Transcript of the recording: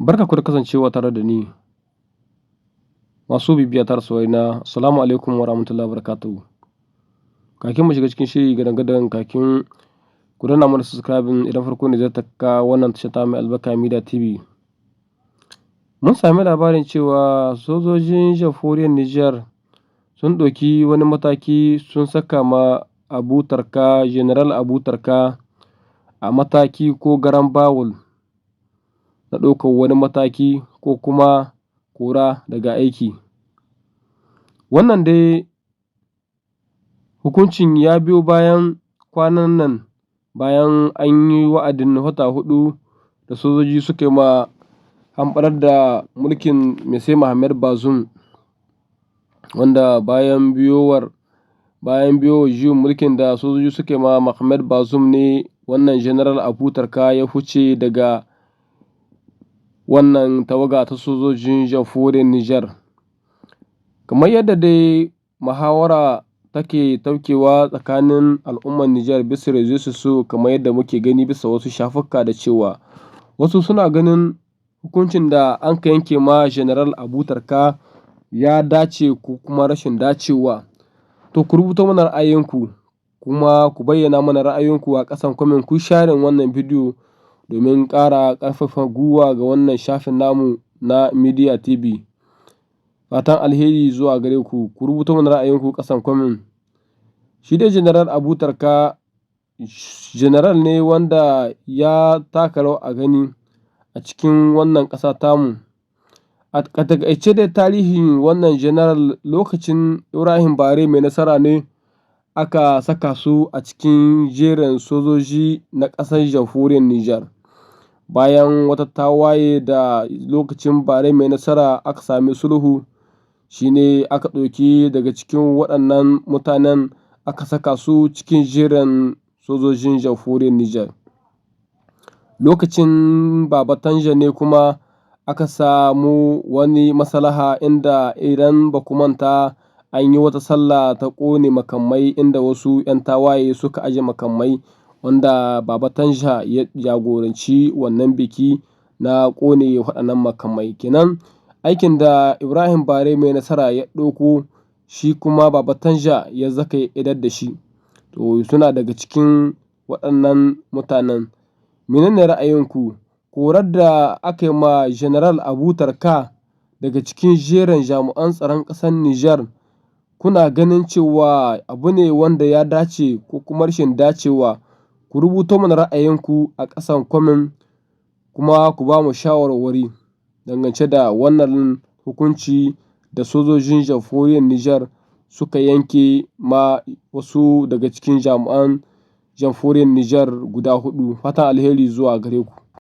Barka ku da kasancewa tare da ni. Masu bibiya tare na, assalamu alaikum wa rahmatullahi wa barakatuhu. Kakin mu shiga cikin shiri gadan-gadan, kakin ku danna mana subscribing idan farko ne zai taka wannan tasha ta mai albarka Media TV. Mun sami labarin cewa sojojin jamhuriyar Nijar sun ɗauki wani mataki, sun saka ma Abu Tarka, General Abu Tarka, a mataki ko garan bawul na ɗaukar wani mataki ko kuma kora daga aiki. Wannan dai hukuncin ya biyo bayan kwanan nan, bayan an yi wa'adin wata 4 da sojoji suka yi ma hamɓarar da mulkin Muse Mohamed Bazoum, wanda bayan biyowar juyin mulkin da sojoji suka yi ma Mohamed Bazoum ne wannan General Abu Tarka ya fice daga wannan tawaga ta sojojin jamhuriyar Nijar. Kamar yadda dai muhawara take taukewa tsakanin al'ummar Nijar bisa réseaux sociaux, kamar yadda muke gani bisa wasu shafuka, da cewa wasu suna ganin hukuncin da anka yanke ma General Abu Tarka ya dace ko kuma rashin dacewa. To, ku rubuto mana ra'ayinku kuma ku bayyana mana ra'ayoyinku a ƙasan comment, ku sharing wannan bidiyo domin ƙara ƙarfafa gwiwa ga wannan shafin namu na Media TV. Fatan alheri zuwa gare ku, ku rubuto mana ra'ayinku ƙasan comment. Shi dai General Abu Tarka general ne wanda ya taka rawa a gani a cikin wannan ƙasa tamu. A taƙaice dai tarihin wannan general, lokacin Ibrahim Bare Mai Nasara ne aka saka su a cikin jerin sojoji na ƙasar jamhuriyar Nijar. Bayan wata tawaye da lokacin Bare Mai Nasara aka sami sulhu, shi ne aka ɗauki daga cikin waɗannan mutanen aka saka su cikin jerin sojojin jamhuriyar Nijar. Lokacin Baba Tanja ne kuma aka samu wani maslaha, inda idan ba ku manta an yi wata sallah ta ƙone makamai, inda wasu 'yan tawaye suka aje makamai, wanda Baba Tanja ya jagoranci wannan biki na ƙone waɗannan makamai. Kenan aikin da Ibrahim Bare Mai Nasara ya ɗauko, shi kuma Baba Tanja ya zaka ya idar da shi. To, suna daga cikin waɗannan mutanen. Mene ne ra'ayinku? Korar da aka yi ma General Abu Tarka daga cikin jerin jami'an tsaron ƙasar Nijar, kuna ganin cewa abu ne wanda ya dace ko kuma rashin dacewa? Ku rubuto mana ra'ayinku a ƙasan comment kuma ku ba mu shawarwari dangance da wannan hukunci da sojojin jamhuriyar Nijar suka yanke ma wasu daga cikin jami'an jamhuriyar Nijar guda huɗu. Fatan alheri zuwa gare ku.